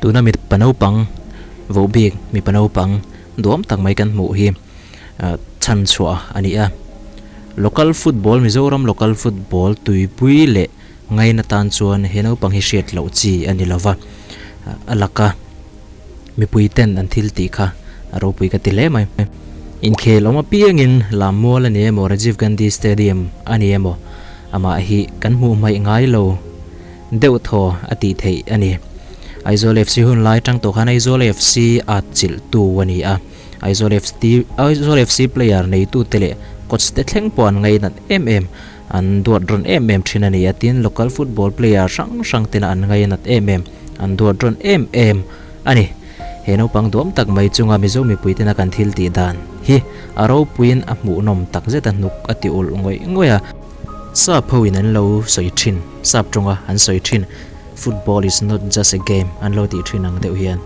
Tuna mipa naupang voh bik mipa naupang duam tak mai kan hmuh hi chhan chhuah a ni a. Local football Mizoram local football tuipui leh ngaina tan chuan he naupang hi hriat loh chi a ni lova a laka mipui ten an thil tih kha a ropui ka ti hle mai. Inkhel awm apiangin Lammual a ni emaw Rajiv Gandhi Stadium a ni emaw amah hi kan hmuh hmaih ngai lo. Deuh thaw a tih theih a ni. Aizawl FC hun lai tang tawh khan Aizawl FC at chilh tu a ni a. Aizawl FC Aizawl FC player neitu te leh coach te thleng pawh an ngainat em em, an duat rawn em em thin a ni a. Tin, local football player hrang hrang tena an ngainat em em, an duat rawn em em a ni. He naupang duam tak mai chunga Mizo mipui tena kan thil tih dan hi a ropuiin a hmuhnawm takzet a hnuk a ti ulh ngawih ngawih a. Sap ho in an lo sawi thin, sap tawnga an sawi thin, Football is not just a game an lo tih thin ang deuh hian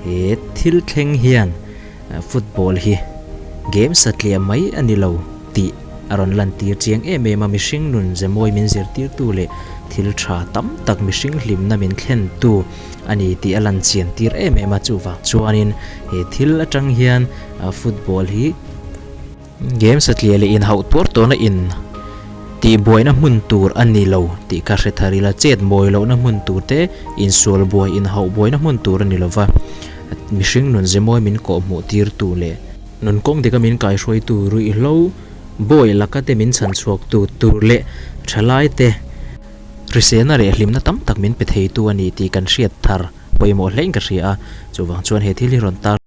he thil thleng hian football hi game satliah mai a ni lo tih a rawn lantir chiang em em a, mihring nun zemawi min zirtirtu leh thil tha tam tak mihring hlimna min thlentu a ni tih a lan chian tir em em a, chuvang chuanin he thil atang hian football hi Game satliah leh inhauh tuar tawhna in tihbuaina hmun tur a ni lo tih kha hre thar ila, chet mawi lohna hmun tur te, insual buai, inhauh buaina hmun tur a ni lo va, mihring nun zemawi min kawhhmuh tirtu leh nun kawng dika min kaihruaitu ruihhlo bawi laka te min chhan chhuaktu tur leh thalai te hriselna leh hlimna tam tak min pe theitu a ni tih kan hriat thar pawimawh hlein ka hria a, chuvang chuan he thil hi rawn tar.